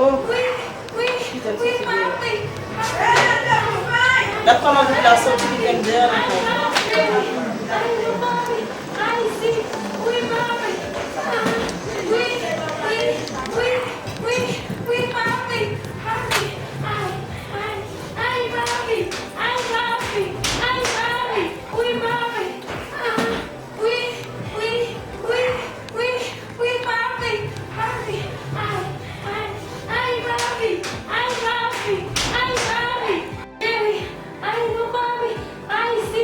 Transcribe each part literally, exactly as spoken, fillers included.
Oh, kite m soti deyò. Gad kòman gwoup la soti, kite m deyò l ankò. Wi, wi, wi, wi, wi, wi, wi, papi, papi, ay, ay, ay, papi, ay, papi, ay, papi, cheri, ay, non, papi, ay, si,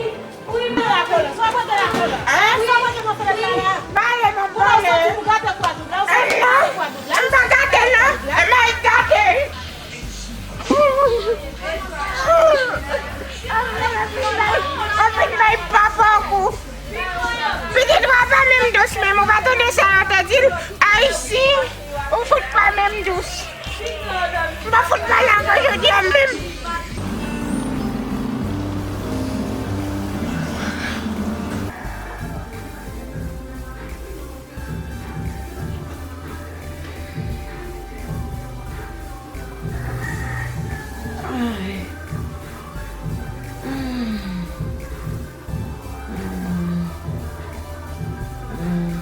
wi, papi. Sa w pote la, sa w pote la, sa w pote la. Hein? Sa w pote nan fenèt la, la? Pale non, pale. Ou pa soti pou gate Kwadoup la, ou soti pou gate Kwadoup la. M pa gate, non. M pa gate. Ou fin bay papa w kou. Pitit ou pa menm dous menm, ou pa tande sa yo te di l, Ayisyen, ou fout pa menm dous. M pa fout pale avè w jodi a menm. Ay. Mm. Mm. Mm.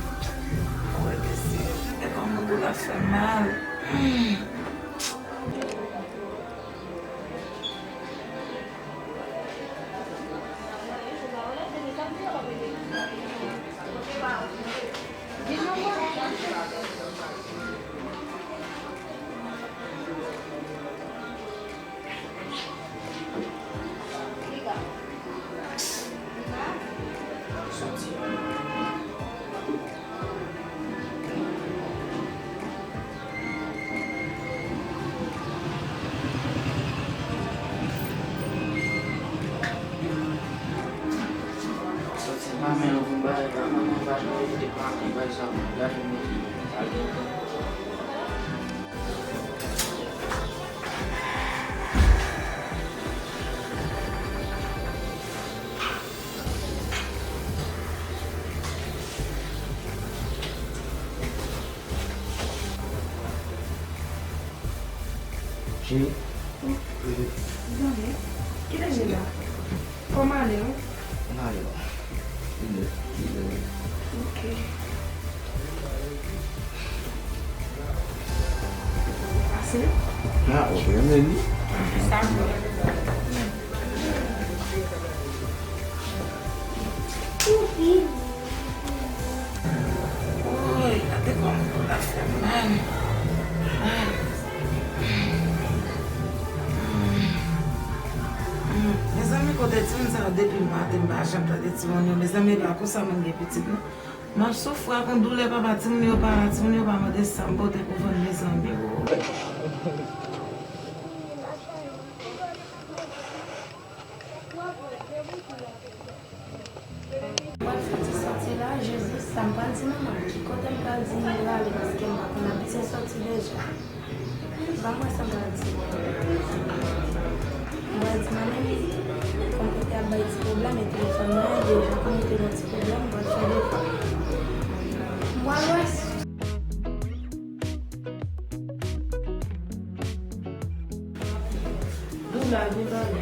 Wè, mesye, e kòman do la fè mal. Mm. Soti pa men yo vin bay la, manman pa jwenn yo te pa vin bay sa pou gade mwen. Cheri. Zanmi, ki te gen la? Kòman ale w? Mwen ale la. Li lè, li lè. Ok. Ase? Ah, ok, men li. Sa bon. Woy, gade kòman do la fè mal. Ay. Mezanmi, kote timoun sa yo depi maten, m pa janm tande timoun yo. Mezanmi, e pa konsa moun gen pitit, non. M ap soufri ak yon doulè, papa timoun yo pa la, timoun yo pa mande sa m pote pou vann, mezanmi, o. Mwen soti soti la, Jezi, sa m pral di manman m? Ki kote m pral di m prale, paske m pa konn, m ap byen soti deja. Ban m wè sa m pral di. M pral di manman m, kòm kote ap bay ti pwoblèm, e telefòn nan deja kòm te gen ti pwoblèm, m pral fè devan. M pral wè. Doula, vin pale.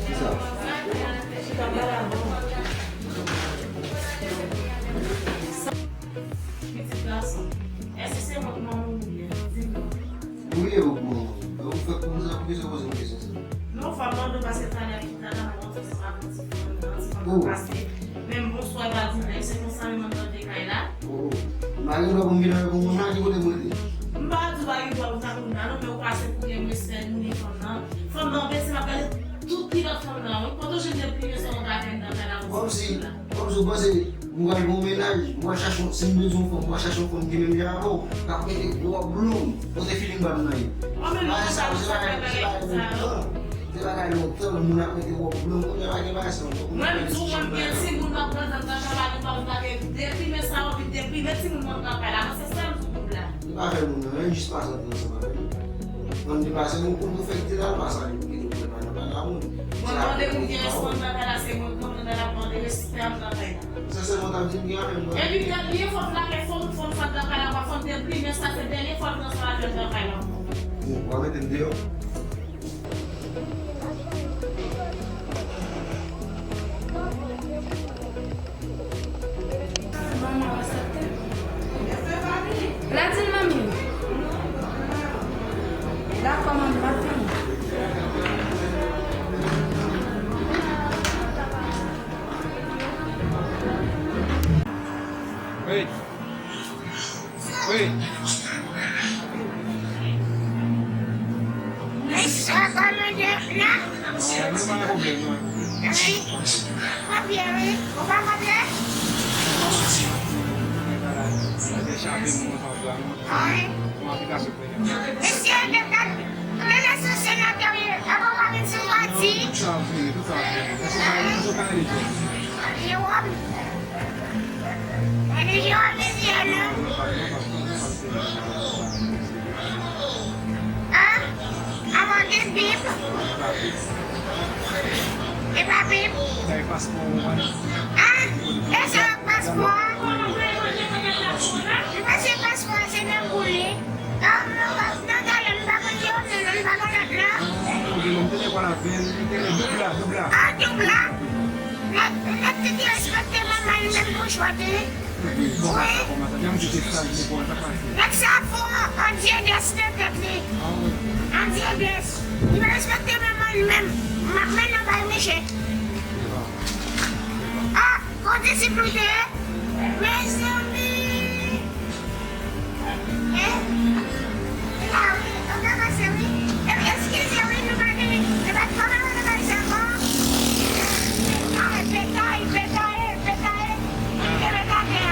Kisa? Chita pale avè m. Pitit gason, èske se wont manman w ou byen? Di m non. Wi, ou bon. Ou fè konn sa, pou kisa w poze m kesyon sa? Non, fò m mande w paske talè a ki talè a m wont se pa bon ti fanm nan, ti fanm nan pase. Menm bonswa pa di m, se konsa menm anndan de kay la. Oh, oh. M pa gen dwa pou m vin avèk yon moun la, ki kote m rete? M pa di w pa gen dwa pou m ta kounye a non, men ou pase pou gen respè moun e fanm nan. Fanm nan bese m ap gade tout kilòt fanm nan, wi. Kote w jwenn depi yo sa w ta fè anndan kay la pou ti fanm la? Kòmsi, kòmsi w panse m pral gen yon mennaj, m pral chache yon, si m bezwen yon fanm, m pral chache yon fanm ki menm jan avè w, k ap mete wòb long, kote feeling ba m nan ye. Bagay sa yo, se bagay, se bagay lontan. Se bagay lontan, moun ap mete wòb long, kounye a pa gen bagay sa ankò. Mwen, m di w, mwen, m gen timoun, m ap pran zam nan, chavalen, m pa konn pa gen deprime sa, w anvi deprime timoun mwen pran kay la, mwen se sa m di w, kounye a. Li pa fè moun nan anyen, jis pase antre ansanm avè l. Mwen, m te pase, mwen konn tou fè kite la, l pase ale, pou kite l nan kay la, moun. Mwen mande moun ki responsab nan kay la, se mwen, kòm nan kay la, mande respè m nan kay la. Se sa Epi dènye fwa w t lage fon, fon fwa nan kay la, fò m te plimen sa, se dènye fwa l pran sa l ap jwenn nan kay la. Bon, w a mete m deyò. Manman aksepte. La di l manmi. Dakò, manmi, m ap vini. Wi. Wi. Mesye, kòmandè, la. Non, nou pa gen pwoblèm, non. Wi. Konbyen, wi. Ou pa konbyen? Wi. Mesye, de kat, de lè sou senatè, wi. Avan w a vin sou pati. Tout sa ap vini, tout sa ap vini. Èske w ka, èske w ka rele jòb? Jewòm. Relijyon an vizye nou. An? Avan gen Bib. E pa Bib. An? E sa ak paspò a? M panse paspò a se nan kou li. An, non, non, talè, m pa konn Jewòm non, m pa konn lòt non. An, doub la, doub la. An, doub la? Nèg, nèg ki te respekte manman l menm pou chwa te. Wi. Nèg sa fò, an dyedes nan tèt li. An dyedes. Li pa respekte manman l menm. M ap mennen w bay misye. Ah, kote si ploute? Mezanmi. Eh? La wi, ou ka pase wi. E, eskize wi, nou pa gen, nou pa t kòmanse nou bay sa ankò. Ay, petaye, petaye, petaye. E petaye a.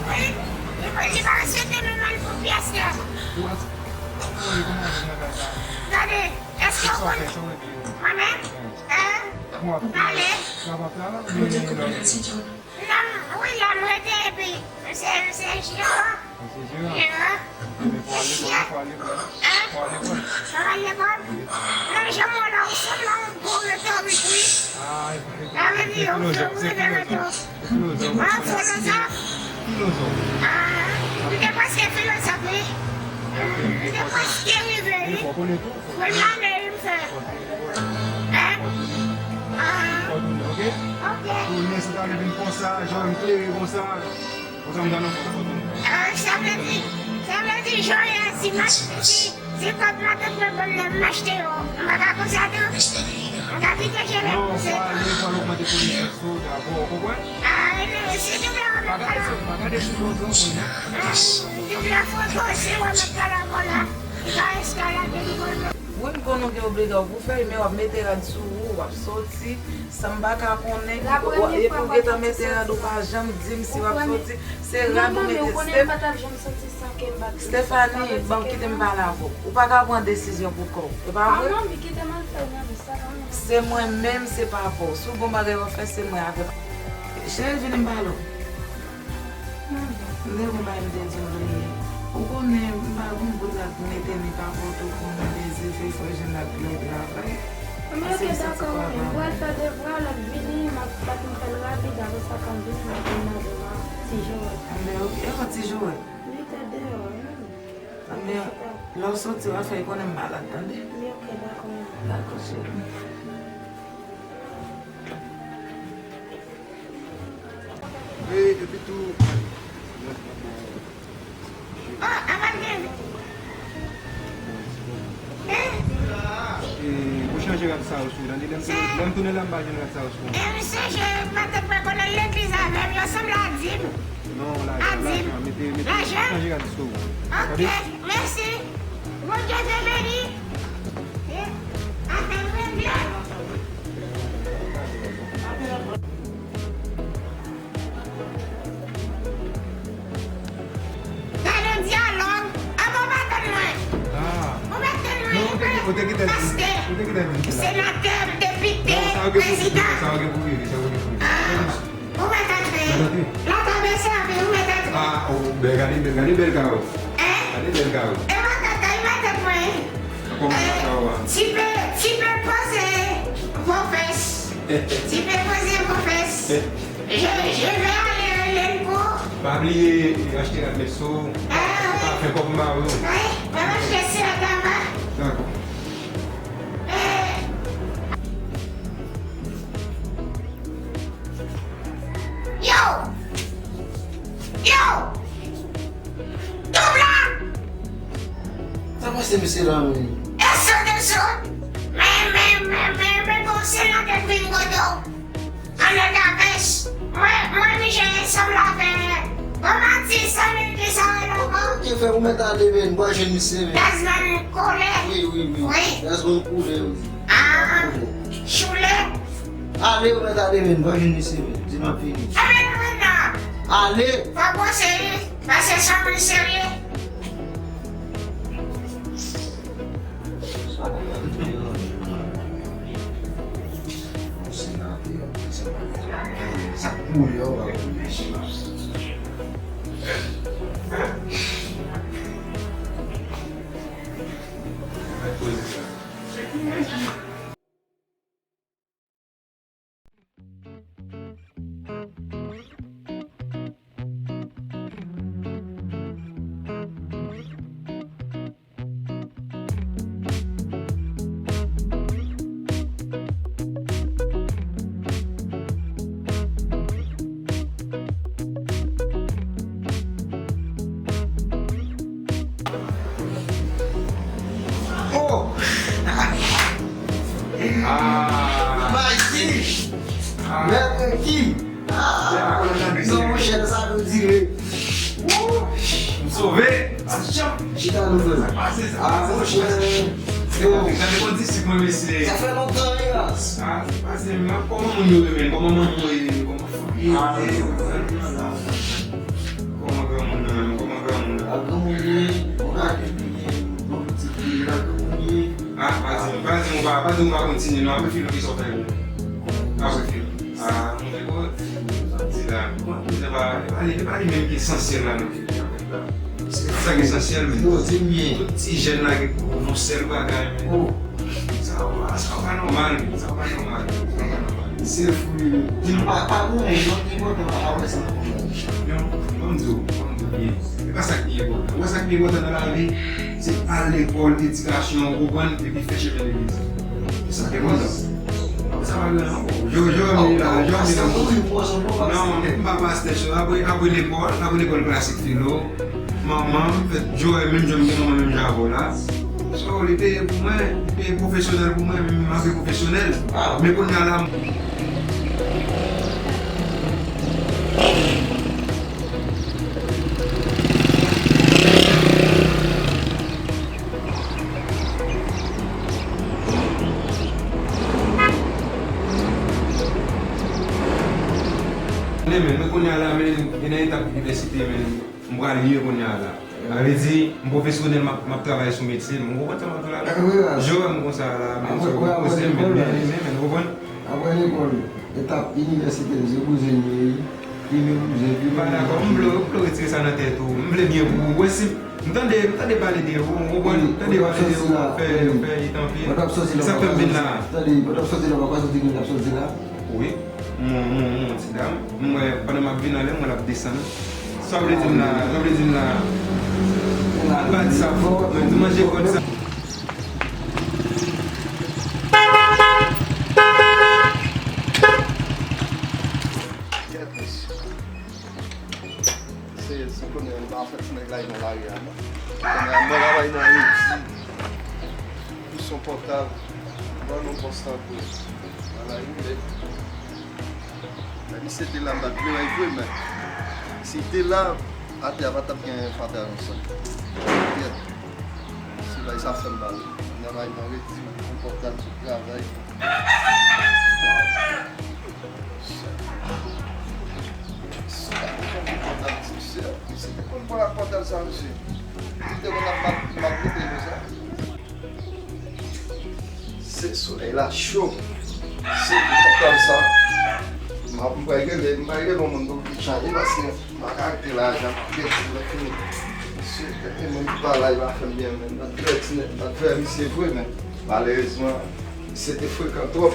Wi, li pa, li pa respekte manman l pou pyès la. Gade, èske w konn mwen menm? Hein? Pale. Non, wi, la m rete epi se, se Jean. Jean. Hein? Fò al lekòl, fò al lekòl. Fò al lekòl. Non, jan mwen la, ou sanble yon gwo retorik, wi. Sa vle di, ou se yon gwo retorik. Filozòf. Ah, filozòf. Filozòf. Ah, m te prèske filozòf, wi. M te prèske rive, wi. Ou konnen tou. Premye ane, wi, m fè. Hein? Ah. Ok? Ok. Tounen, si w ta vin konsa, jan m klere konsa, konsa m ta nan fò tounen. Ah, sa vle di, sa vle di, jan yè, si m ap, si Se kòb matant mwen ban m nan m achte yo. M pa ka konsa tou. M ka kite jene pou se. Non, fò ale, fò al ogmante konesans ou dabò, ou konprann? Ah, non, si doub la remèt pa la. Pa gade sou, pa gade sou lòt moun, non. Ah, doub la foto, si remèt pa la, vwala. Li pa eskalade, li konn. Wi, m konnen w gen obliga w pou fè, men w ap mete rad sou ou, w ap soti, san m pa ka konnen. Epi w gentan mete rad, ou pa janm di m si w ap soti. Se rad ou mete. Steph-, Stephanie, ban m kite m pale avè w. Ou pa ka pran desizyon pou kò w. E pa vre? Se mwen menm, se pa pa w. Si w gon bagay w ap fè, se mwen avè w. Cheri, vini m pale w. M te gon bagay m te di w bliye. Ou konnen, m pa gon bout rad mete ni pa poto pou m peze fè fò jèn la pi travay. Anben, ok, dakò, m pral fè devwa, lè m vini, m ap bat m fè l rapid, apre sa, kan m vini, m ap vin avè w, ti Joel. Anben, ok, e yon ti Joel. Li te deyò, wi. Anben, lè w soti, w a fè l konnen m malad, tande? Li ok, dakò, manman. Dakò, cheri. E, epi tou, ah, avan de. Eh? E, ou chanje rad sa yo sou, tande? Lè m tounen, lè m tounen la, m pa jwenn rad sa yo sou. E, misye, je, matant mwen konnen legliz avè m, yo sanble a dim. Non, lajan, lajan. Mete, mete, chanje rad sou. Ok, mèsi. Bondye te beni. E, afè regle. Gade yon dyalòg. Anben, ou pa tann mwen. Ou pa tann mwen. Pastè, senatè, depite, prezidan. Ou mèt antre. La table est servie, ou mèt antre. Ah, oh, bèl, gade, bèl, gade bèl karo. Hein? Gade bèl karo. E matant, e matant mwen. Kòman sa va? Ti pè, ti pè poze vo fès. Tu peux poser vos fesses. Je, je vais aller à l'impôt. Pa bliye achte rad met sou. Ah, oui. Pa fè kòb mawo. Oui, va acheter ça là-bas. Dakò. Eh. Yo! Yo! Doub la! Sa pase mesye la menm? Descend, descend! Men, men, men, men, men, bon, se nan tèt gringo do. Anlè gavès. Mwen, mwen, mi jere ansanm la fè. Bon, mati, sa menm ki sa wè la, bon? Ki fè ou mèt ale, men, m pa jwenn misye, men. Gazman koule. Wi, wi, wi. Wi. Gazman koule, wi. Ah, choule. Ale, ou mèt ale, men, m pa jwenn misye, men. Di m ap vini. Ebyen, nou menm nan. Ale! Fò w panse, pase san mil serye. Oh! Ah! Mèt Kim! Ah! Non, monchè, sa nou dire. Wouch! M sove! Atchan! Chita nou, frè. Sa pase, sa pase, sa pase. Ah, monchè. Yo. Gade kondisip mwen, mesye. Sa fè lontan, wi, ras. Ah, sa pase, men kòman moun yo ye, men? Kòman manman w ye? Kòman fanmi w ye? Ah, non. Kòman granmoun nan menm? Kòman granmoun nan? Ah, granmoun li, bon, gade, li gen yon pitit li la, granmoun li. Ah, pa di, pa di, pa, pa di, pa kontinye, non, apre fil, ki sa w fè, non? Apre fil. Ah, monchè, bon, sa di la, bon, se pa, e pa li, e pa li menm ki esansyèl la, non, ki, ki ap fèt la. Se sa ki esansyèl, men. Yo, di m byen. Tout ti jèn la ki pou yon sèl bagay, men. Oh. Sa pa, sa pa nòmal, men. Sa pa nòmal, men. Sa pa nòmal. Se fou, men. Di m pa, pa gen yon moun ki kontan pa wè sa nan kòmantè. Non, ban m di w, ban m di w byen. Se pa sa ki pi enpòtan. Ou wè sa ki pi enpòtan nan lavi? Se al lekòl, edikasyon, ou konprann, epi fè chemen legliz. Se sa ki enpòtan. Sa pa gen ankò. Jò, jò, men la, jò, men la. Non, m pa pastè, so, apre, apre lekòl, apre lekòl klasik filo, manman m, fèt, Joel, menm jan m gen manman menm jan avè w la. So, li peye pou mwen, li peye pwofesyonèl pou mwen, men m ape pwofesyonèl. Men kounye a la, m Konnen, men, men kounye a la, men, e nan etap inivèsite, men, m pral ye kounye a la. Sa vle di, m pwofesyonèl, m ap, m ap travay sou metye m. Ou konprann sa m ap di w la? Jò m konsa la, men, so, m poze m, men, men, men, men, ou konprann? Apre lekòl, etap inivèsitè, se bouzen li ye, wi. Li menm bouzen, li menm bouzen. M pa dakò, m vle, m vle w retire sa nan tèt ou. M vle byen pou ou. Wè si, m tande, m tande pale de ou, ou konprann? M tande pale de ou, fè, fè, e tanpri. E sa k fè m vin la. Tande, pandan w sòti la, w pa sòti kounye a, w sòti la. Wi, m, m, m, yon ti dam. M wè, pandan m ap vin anlè, m wè l ap desann. Sa w vle di m la, sa w vle di m la. Al pa di sa fò, men di manje kòd sa. Kèt mesye. Se, se konnen m pa fè ti nèg la nan lari a, non. Konnen mwen travay nan redi. Pou son pòtab. Ban nou konstan pou. Ala, li lèd. Lè misye te la, m pa t vle wè l vre, men si l te la, atè a pa t ap gen fatal ansanm. Yèt. Se bay sa fè m mal. Nèg la nan redi, m konpòtab sou travay. Sa pa t konpòtab, se sè. Misye te konn pran pòtab sa, misye. Li te konn ap mal, maltrete nou sa. Se solèy la cho. Se pou kòb sa. M ap, m pral rele, m pral rele yon moun pou l chaje paske m pa ka rete la jan m ap pèdi lè fini. Se kèk moun ki pa la, li pa fè m byen, men m pa t vle di, m pa t vle misye vre, men malerezman, misye te frekan twòp.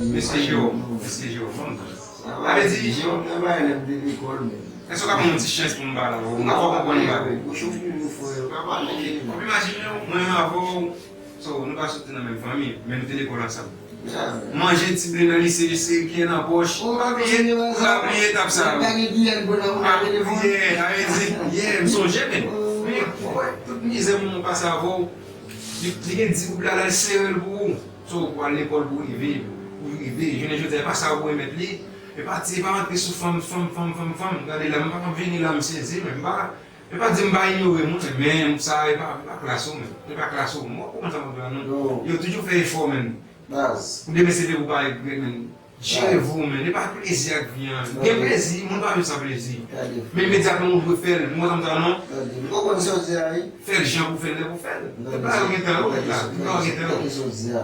Mesye Jewòm, mesye Jewòm, ban m di. Sa vle di, Jewòm nan bay lè m te lekòl menm. Èske w ka ban m yon ti chans pou m pale avè w? M pa twò konprann bagay. Ou ka fè yon bagay. Ou imajine w, mwen menm avè w, so, nou pa soti nan menm fanmi, men nou te lekòl ansanm. Manje ti ble nan lise, se ki nan pòch. M pa bliye, m pa bliye etap sa yo. M pa bliye, sa vle di, yeah, m sonje, men. Men, ou wè, tout mizè moun pase avè w, li, li gen di koup la, l al sere l pou ou. So, ou al lekòl pou rive, pou rive. Jounen jodi a, e pa sa ou remèt li. E pa ti, e pa antre sou fanm, fanm, fanm, fanm, fanm. Gade la, m pa konn vini la, m sezi, men m pa, e pa di m pa inyore moun, men sa, e pa, e pa klas ou, men. E pa klas ou. Mwen, ou konprann sa mwen di la, non? Yo toujou fè efò, men. Baz. Ou demen se depi ou pa regrèt, men. Jere vou, men. E pa plezi ak vi an. Gen plezi, moun pa viv san plezi. Men imedyatman ou dwe fè l. Ou konprann sa mwen di la, non? Ou konprann sa w di a, wi. Fè l jan pou fè l, lè pou fè l. E pa yo gen tan yo, la. Yo gen tan yo.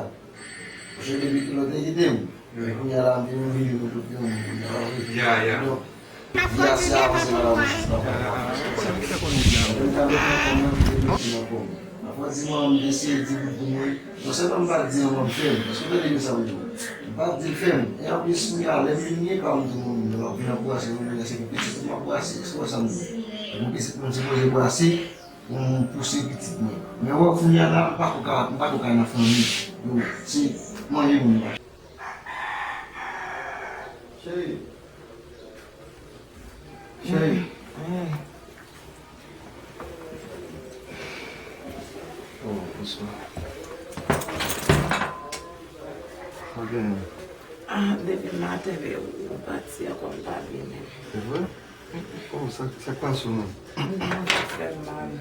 Paske depi lè w te kite m, men kounye a la, m vin yon milyon nou tout yon moun kounye a, pa vre? Ya, ya. Donk, vi a se avanse nan lavi, se pa pran pran. Lè m t ap fè kòm nan, m te mete nan kòm. Apre di mwen, m te eseye di bout pou mwen. Non sèlman m pa t di an mwen m fè l, paske w tande men sa m di w. M pa t di l fè m. E anplis, kounye a, lè m vin gen pa m tou, mwen menm, m ap vin ap brase, mwen menm, se pou pitit mwen m ap brase, se wè sa m di w. Se pou pitit mwen m sipoze brase, pou m pouse pitit mwen. Men wè kounye a la, m pa ko ka, m pa ko ka nan fanmi. Yo, se manje moun yo. Cheri. Cheri. Oh, bonswa. Sa gen? Ah, depi maten, men ou pati ankò, m pa vini. Se vre? Oh, sa, sa k pase w menm? Mwen fè mal.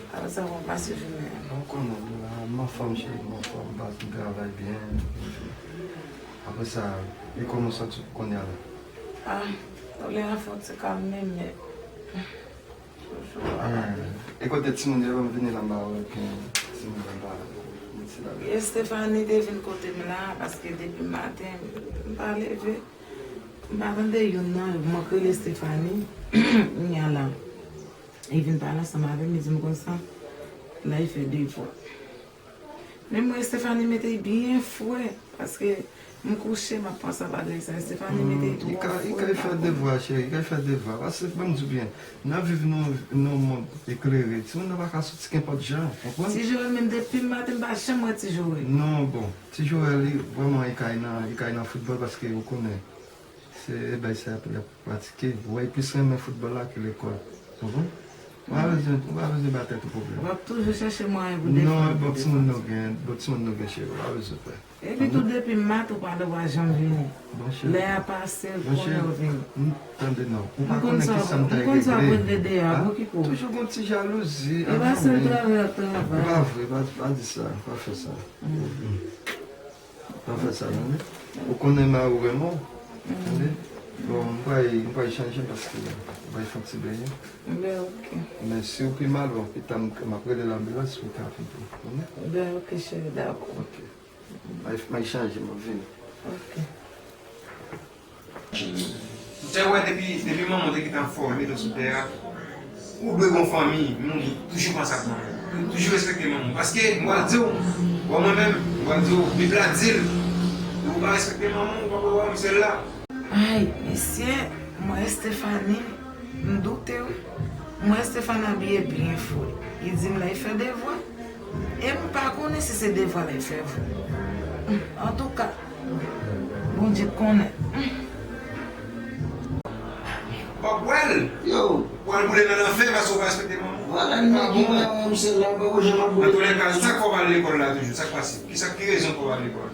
Apre sa, mwen pase jounen an. Ou konnen, m la, m anfòm, cheri, m anfòm, m pase, m travay byen. Apre sa, e kòman w santi w kounye a la? Ah, doulè a fè yon ti kalme, men. Ah, e kote timoun yo, ban m vini la, m ba yo ken timoun yo, m ba yo meti la. E Stephanie te vin kote m la, paske depi maten, m pa leve. M pa tande youn nan yo, m rele Stephanie. Kounye a la, li vin pale ansanm avè m, li di m konsa, l al fè devwa. Men mwen, Stephanie mete byen fre, paske m kouche, m ap panse a bagay sa. Stephanie mete twò fre. Li ka, li ka fè devwa, cheri, li ka fè devwa. Paske, ban m di w byen, n ap viv nan, nan yon mond eklere. Timoun nan pa ka soti kenpòt jan, konprann? Ti Joel menm, depi maten, m pa janm wè Ti Joel. Non, bon, Ti Joel, li, vrèman, li kay nan, li kay nan foutbòl, paske ou konnen, se bagay sa y ap, y ap pratike. Ou wè, li plis renmen foutbòl la ke lekòl. Konprann? Ou pa bezwen, ou pa bezwen ba tèt ou pwoblèm. W ap toujou chèche mwayen pou defann. Non, bon timoun nou gen, bon timoun nou gen, cheri, ou pa bezwen pè. Epi tou, depi maten ou pale, w pa janm vini. Bon, cheri. Lè a pase, konnen w vini. M tande non. Ou pa konnen ki sa m ta regle. M konn sa w ap regle deyò a, pou ki pou? Toujou gon ti jalouzi. E pa sèl travay ap travay. E pa vre, pa, pa di sa, pa fè sa. Pa fè sa, tande. Ou konnen mari w renmen w, tande. Bon, m pral, m pral chanje paske m pral fè yon ti benyen. Ben, ok. Men si w pi mal, bon, pita m, m ap rele lanbilans pou w ka vin tou, tande. Ben, ok, cheri, dakò. Ok. M al, m al chanje, m ap vini. Ok. M te wè depi, depi manman w te gentan fè w mete w sou tè a, ou dwe gon fanmi, men ou toujou panse ak manman w. Ou toujou respekte manman w. Paske, m pral di w, bon, mwen menm, m pral di w, Bib la di l, si ou pa respekte manman w, ou pa pral wè m sèl la. Ay, mesye, mwen Estefani, m doute wi. Mwen Estefani abiye byen fre. Li di m l al fè devwa. E m pa konnen si se devwa l al fè vre. Antouka, Bondye konnen. W ap wè l. Yo. W al boule nan lanfè paske w pa respekte manman w. Vwala, li mèt gen mwen, mwen, misye la, m pa ko janm ap boule. Antoulèka, sa k fè w pa al lekòl la toujou? Sa k pase? Kisa, ki rezon k fè w pa al lekòl?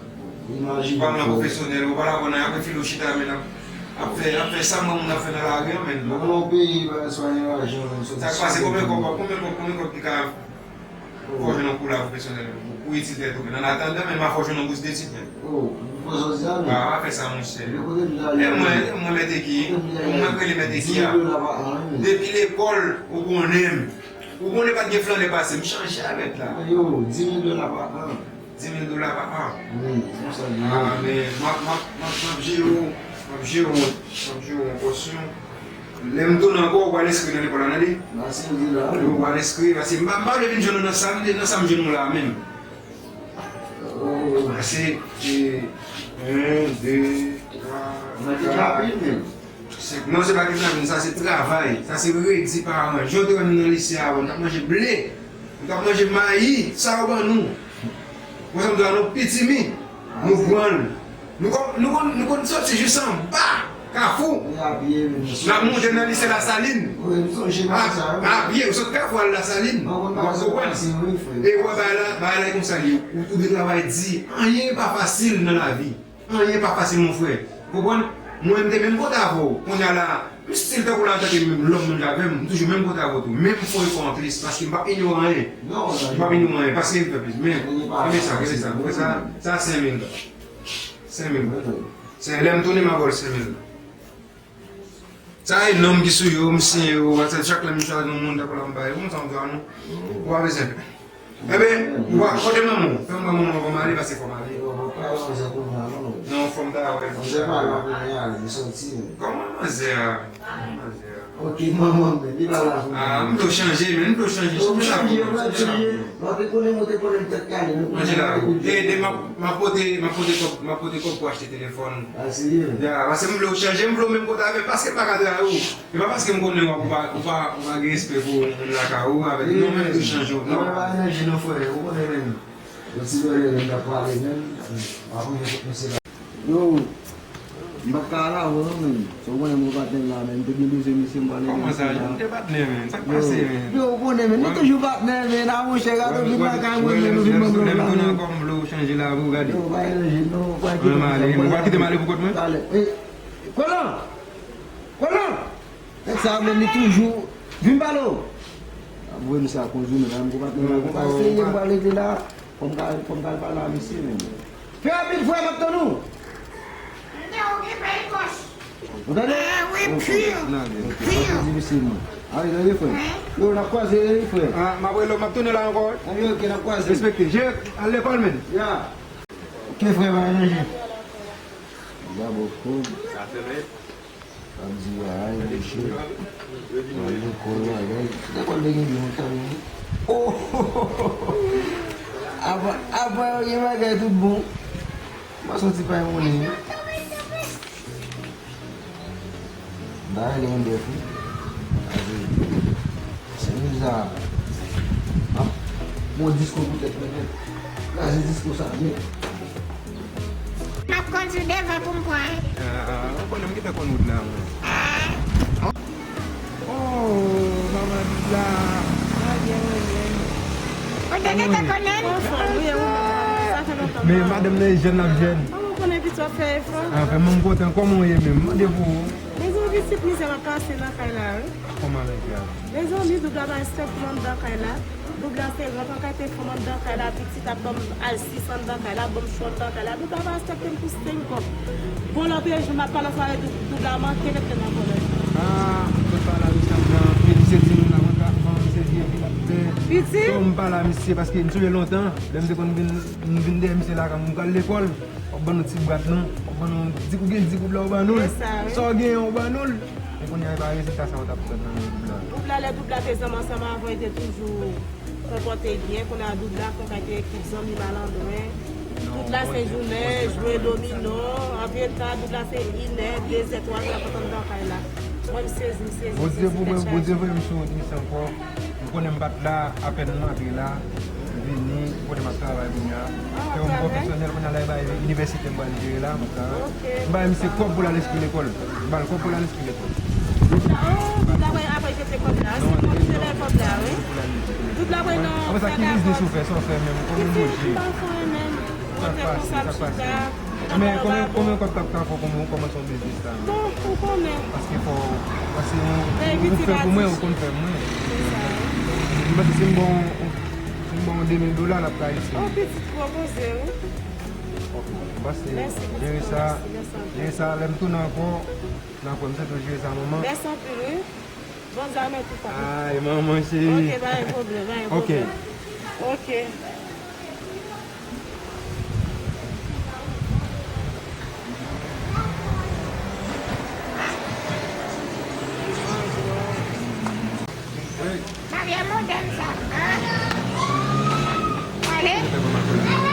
Imajine. Ou pa nan pwofesyonèl, ou pa la nan apre filo chita, men ap, ap fè, ap fè sa moun ap fè nan lari an, men. Nou nan yon peyi, pa swayen lajan, men soti. Sa k pase, konbyen kòb, konbyen kòb, konbyen kòb ki ka fè w jwenn yon kou la pwofesyonèl, pou, pou etid tèt ou, men. An atandan, men, m a fè w jwenn yon bous detid, men. Oh, Jodi a, men. Ah, pa fè sa, monchè. E mwen, e mwen, mèt Eki. E mwen k rele mèt Eki a. Depi lekòl, ou konnen m. Ou konnen pa t gen flannè pase m. Chanje avèk la. Yo, dis mil dola pa an. Dis mil dola pa an. Wi, konsa li ye. Ah, men, m ap, m ap, m ap, m ap jere w. M ap jere w. M ap jere w yon pòsyon. Lè m tounen ankò, ou pral enskri nan lekòl la, tande? Mèsi, ou di la. Ou pral enskri, paske m pa, m pa vle vin jwenn ou nan sa, m te nan sa m jwenn ou la menm. Pase, e, en, de, twa, kat, senk. Non, se pa kidnapin, sa se travay. Sa se redi paran. Jan w te wè m nan lise a, nou t ap manje ble. Nou t ap manje mayi, sa yo ban nou. Wè sa m di w la, nou pitimi. Nou pran l. Nou konn, nou konn, nou konn soti jis anba Kafou. N ap monte nan lise Lasalin. A pye, ou sot Kafou al Lasalin. W ap konprann. E wè bagay la, bagay la e konsa li ye. Ou, ou dwe travay di. Anyen pa fasil nan lavi. Anyen pa fasil, mon frè. Konprann? Mwen, m te menm kote avè w. Kounye a la, m still tankou la, antanke menm lòm menm jan avè m. M toujou menm kote avè w tou. Menm fò efò anplis, paske m p ap inyore anyen. M p ap inyore anyen, paske m fè plis. Men, kenbe sa, kenbe sa. Ou wè sa, sa senk mil dola. Senk mil dola. Se lè m tounen, m a ba w senk mil dola. Sa e non m ki sou yo, m siyen yo, WhatsApp, chak lè m chwazi yon moun, tankou la m ba yo, konsa m di a non. Ou pa bezwen. Enben, ou pa, kote manman w? Fè m wè manman w, fò m ale, paske fò m ale. Yo, mwen pa nan zè kounye a, non. Non, fò m ta wè. Manzè pa la kounye a, li soti, men. Kòman manzè a? Kòman manzè a? Ok, manman m, men, li pa la kounye a. Ah, m vle w chanje, men, m vle w chanje. Yo, chanje, yo, chanje. Mwen te konnen, mwen te konnen m tèt kale, men kounye a, mwen te konnen. Ede, m ap, m ap pote, m ap pote kòb, m ap pote kòb pou achte telefòn. Ah, serye? Ya, paske m vle w chanje, m vle w menm kote avè m, paske m pa ka travay ou. E pa paske m konnen w ap, ou pa, ou pa, ou pa gen respè pou moun lakay ou, avèk non, menm tou chanje w, non. Mwen pa nan jwi non, frè, ou konnen menm. Yon ti dòlè menm k ap pale menm, m ap manje tout mesye la. Yo, m pa t ka al avè w non, menm. Se w konnen mwen patnè la, menm. M te byen bezwen mesye, m pral ede mesye la. Kòman sa? M te patnè, menm. Sa k pase, menm? Yo, ou konnen, menm. Nou toujou patnè, menm. A, monchè, gade, w vin lakay mwen, menm, ou vin ban m lòv la, menm. Lè m tounen ankò, m vle w chanje lavi w, gade. Yo, pa gen jwi non, pa kite m ale, ou pa kite m ale pou kont mwen? Talè. Kolan! Kolan! Nèg sa menm li toujou vin pale w. Ap voye misye a konjou menm, a m konprann menm, a m konprann. Serye m pral regle la. Fò m ka, fò m ka al pale a misye menm. Fè rapid, frè, m ap tann ou. Ou tande? Ok, ok, pa difisil non. Ale, tande, frè. Yo, n ap kwaze, frè. Ah, m ap rele w, m ap tounen la ankò. Ok, ok, n ap kwaze. Respekte. Je, al lekòl, menm. Ya. Ok, frè, pa gen danje. Gabo kòb. Sa fè mèt. Ap di bagay, mesye. Nan lekòl bagay. Lekòl te gen byen lontan, wi. Oh! Apa, apa yo gen bagay tout bon. M pa santi pa yon monnen, wi. M ta rele yon bèf, wi. Ase, se miza. Ap, bon diskou pou tèt mwen, men. Kraze diskou sa, men. M ap kondui devan pou m pran. Ah, ou konnen m gentan konn wout la, mwen. Oh, manman Bib la. Mwen byen, mwen byen. Ou te gentan konnen? Konsa, wi, wi, sa fè lontan. Men madanm nan e jèn l ap jèn. Ou konnen pitit w ap fè efò. Anfen, mwen m kontan. Kòman w ye menm? Mande pou ou. Mezanmi, pitit mizè m ap pase nan kay la, wi. Kòman nèg la? Mezanmi, doub la pa respèkte m anndan kay la. Doub la se rant an kay, te fanm anndan kay la, pitit ap ban m al sis anndan kay la, ban m cho anndan kay la. Doub la pa respèkte m pou senk kòb. Bon, lòt jou, m ap pale ansanm avèk doub, doub la manke mete m nan pwoblèm. Ah, m te pale a misye anndan, men misye di nou la, mwen ka, mwen se vye fi l ap fè. Pitit? So, m pale a misye paske m sonje lontan, lè m te konn vin, m vin dèyè misye lakay mwen, m pral lekòl. W ap ban nou ti bwat nou, w ap ban nou, di, ou gen di doub la, ou ban nou l. Sa w genyen, ou ban nou l. Men kounye a, e pa rezilta sa w t ap tann nan men doub la. Doub la, lè doub la te zanmi ansanm avè w, li te toujou konpòte byen. Kounye a, doub la fè kay te ekip zanmi malandren. Tout la se jounen, jwe domino. Anpil tan, doub la se inè, dezè, twazè, l ap antann nan kay la. Mwen, m sezi, m sezi, m sezi, tèt chaje. Bondye voye m sou wout misye ankò. M konnen m pa t la, apèn m antre la, m vini, m konnen m ap travay kounye a. Fè yon pwofesyonèl kounye a la, e bay inivèsite m pral jere la, m ap travay. M bay misye kòb pou l al enskri lekòl. M ba l kòb pou l al enskri lekòl. Doub la, oh, doub la, apre, apre jete kòb la. Se kòb, se lè kòb la, wi. Doub la, non. Apre sa, ki biznis ou fè, sa w fè menm, kòman w bouje? Pitit, m pa fè anyen menm. Sa k pase, sa k pase? Men konbyen, konbyen kòb t ap ka fè w kòmanse yon biznis la? Bon, ou konnen. Paske fò, paske ou, ou fè pou mwen, ou konn fè pou mwen. Se sa. M panse si m ba w, si m ba w de mil dola, l ap ka isi. Oh, pitit, pwopoze, wi. Mèsi, jere sa, jere sa, lè m tounen ankò, nan kò m se tou jere sa, manman. Mèsi anpil, wi. Bon zame tou, papa. Ay, manman cheri. Ok, pa gen pwoblèm, pa gen pwoblèm. Ok. Marye modèn sa. Hein? Ale. Hein? Hein?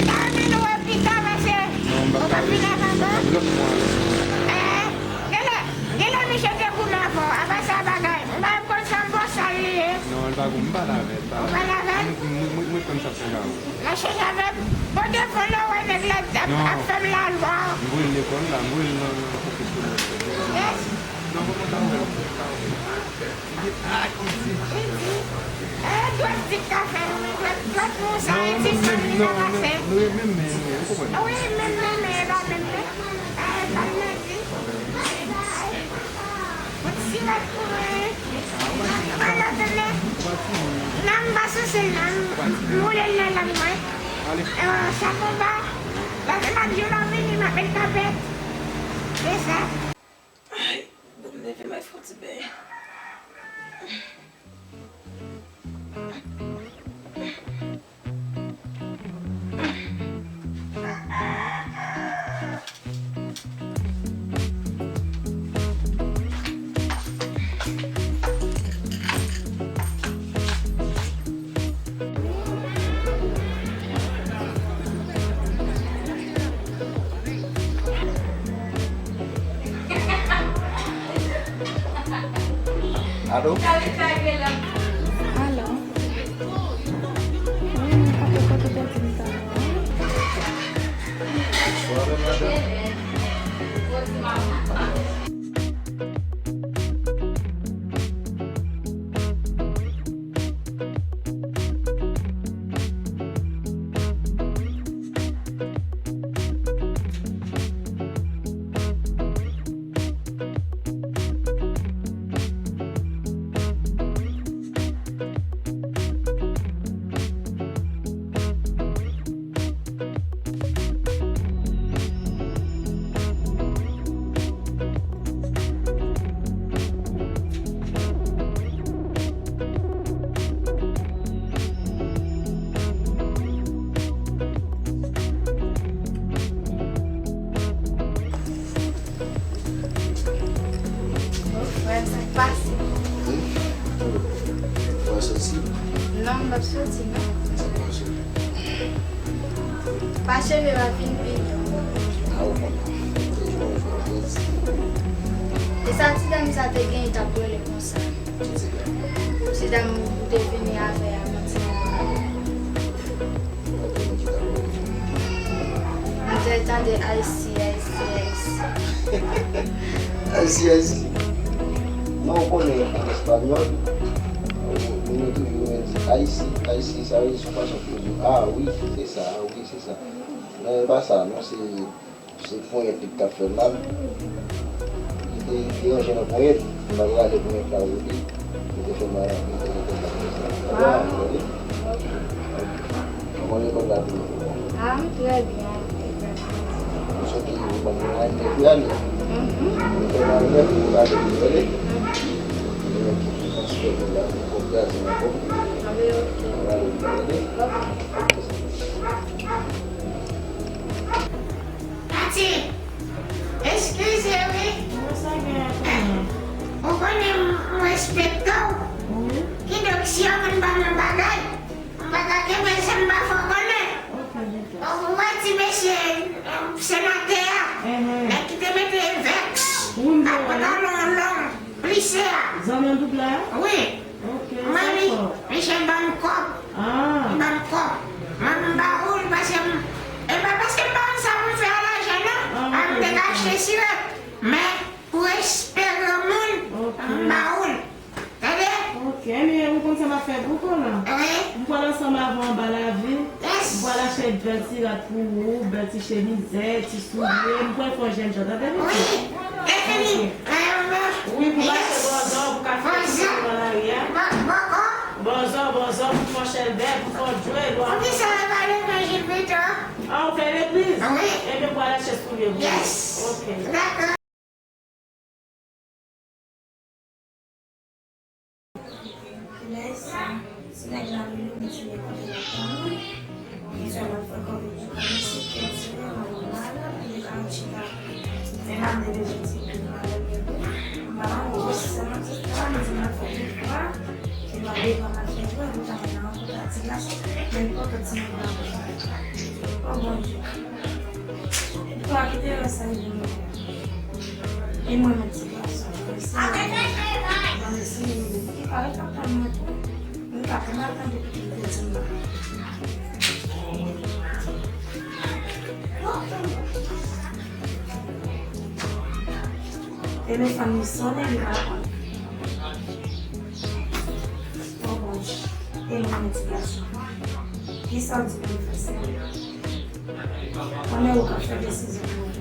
Ba vin wè pita, paske ou pa vin avan mwen. Hein? Genlè, genlè misye te goumen avè w. Apa sa bagay? Ou pa konn sa m bon sal li ye. Non, l pa gou, m pale avè l. Ou pale avè l? Mwen, mwen, mwen, mwen konn sa k fè la. Mache avè m. Bon, devan lè w wè nèg la ap, ap fè m lalwa. M voye l lekòl la, m voye l nan, nan pwofesyonèl. Yes. Non, mwen konn sa wè l. Li di, eh, dwèt di k ka fè nou, men dwèt, dwèt nou sa, e ti fanm li ka pase. Nou renmen men, nou renmen men, ou konprann? Wi, menm men, men e pa menm men. Eh, fanm nan di. Yon ti sirèt pou mwen. Mwen nan tande. Non, m pa souse l non. M boule l nan lang mwen. Eh, chapo ba. Paske m ap di w lè w vini, m ap met kapèt. Se sa. Ay, bon, m leve, m al fè yon ti beny. Alo? Alo? Wi, mwen pa te kote w te di m talè a. Bonswa, madanm. Bon, frè m, sa k pase? Wi. Ou pral soti? Non, m p ap soti, non. Sa k pase? Pa cheve pa fin pi. A, ou konnen. Te jwe, jwe, jwe. E sa ti dam sa te genyen t ap rele konsa? Ti dam ou te vini avè a, manti. M te tande Ayiti, Ayiti, Ayiti. Ayiti, Ayiti. Non, ou konnen an espanyòl, nou, nou toujou renmen di Ayiti, Ayiti, sa vle di sou fason pou di, a wi, se sa, a wi, se sa. Men e pa sa, non, se Se ponyèt li t ap fè m la. Li te, li te ranje nan ponyèt. M pa t rale ponyèt la pou li. Li te fè m rale, li te fè m rale. Kòman lekòl la te ye? Ah, m trè byen. Ou soti, ou konn al nèg la, li. Mhm. Ou fè mal nèg, ou rale pou rele. Mhm. E nèg ki sou transpò la, ou konn kraze nan kò. Ah, ben, ok. Ou rale pou rele. Ok. Tati, eskize wi. Mwen sa gen a konnen. Ou konnen m respekte w. Wi. Kidonk, si yon moun ban m yon bagay, m pa ka kenbe l san m pa fè w konnen. Ok, dakò. Ou wè ti mesye, eh, senatè a, mhm, nèg ki te mete vèks, wi, m wè, ak pantalon long, plise a. Zanmi an doub la? Wi. Ok, mwen li, dakò. Misye ban m kòb. Ah. Li ban m kòb. Mwen m ba ou l paske m, e pa paske m pa konn sa pou m fè a lajan non. Ah, ok, dakò. M te ka achte sirèt. Men, pou respè granmoun, ok, m ba ou l. Tande? Ok, men ou konn sa m ap fè pou kò la? Wi. M pral ansanm avè w anba lavi. Yes. M pral achte bèl ti rad pou ou, bèl ti chemizèt, ti soulye, m pral fè w jèn jan, tande, pitit? Wi, e fini. Ok. Wi, pou mache bòzò, pou ka fè ti nan lari a. Bòzò. Zòm pou fè chèlbè, pou fè djwèl. Poukisa w pa leve Jilbèto? Ah, ou fè legliz? Wi. Ebyen, pral achte soulye pou ou. Yes. Ok. Dakò. Lè sa, si nèg la vini, m di li kote l ap tann ou. Li fè l ap fè kòb li pou kòmanse, kèt li, mwen mwen mal, li ka chita. Men m ap depoze ti pi mal, m pa nan gwo sèl nan tout sa, m di m ap fè tout sa, li pa devan m ap fè vre, m ta nan kontatil la, men pòtan ti nèg la. O Bondye. Ou pa kite rès sa vini. E mwen, menm ti gason, mwen se mwen. Mwen se mwen. Li pa ret ap tann mwen tou. Li pa konn ap tande pitit li te di m nan. Telefòn li sonnen, li pa konn. O Bondye, e mwen, menm ti gason. Kisa w di pou m fè, Senyè? Konnen ou ka fè desizyon pou mwen.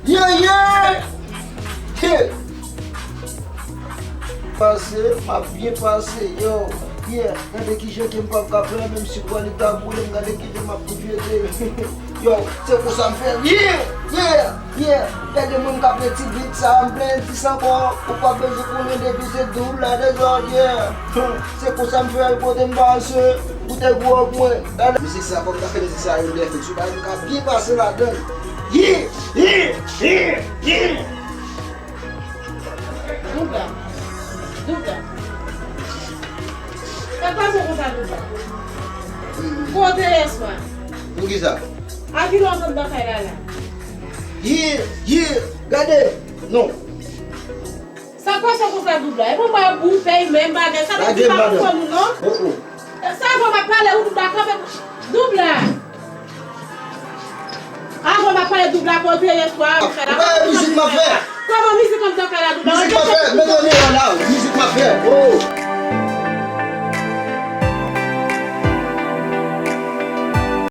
Yeah, yeah! Yeah! Pase, m ap byen pase, yo. Yeah, gade kijan ke m p ap ka plè, menm si pwa li ta boule m, gade kijan m ap tou jete. Yo, se konsa m fè. Yeah! Yeah! Yeah! Gade mwen m ka plè ti bit sa, m plè dis ankò. Ou pa bezwen konnen depi se doub la dezòd, yeah. Se konsa m fè l kote m pase. Ou te gwo ak mwen. Gade mizik sa, fò m ta fè mizik sa yon lè fèt sou bagay m ka byen pase ladan l. Yeah! Yeah! Yeah! Yeah! Doub la. Doub la. Sa k pase w konsa, Doub la? Kote yèswa? Poukisa? A kilè w sot nan kay la la? Ye, ye, gade. Non. Sa k pase w konsa, Doub la? E pou m ba w boutèy, menm bagay. Sa te di pa pou fanm ou, non? Oh, oh. Sa avan m ap pale, ou Doub la, kanpe. Doub la. Avan m ap pale, Doub la, kote yèswa?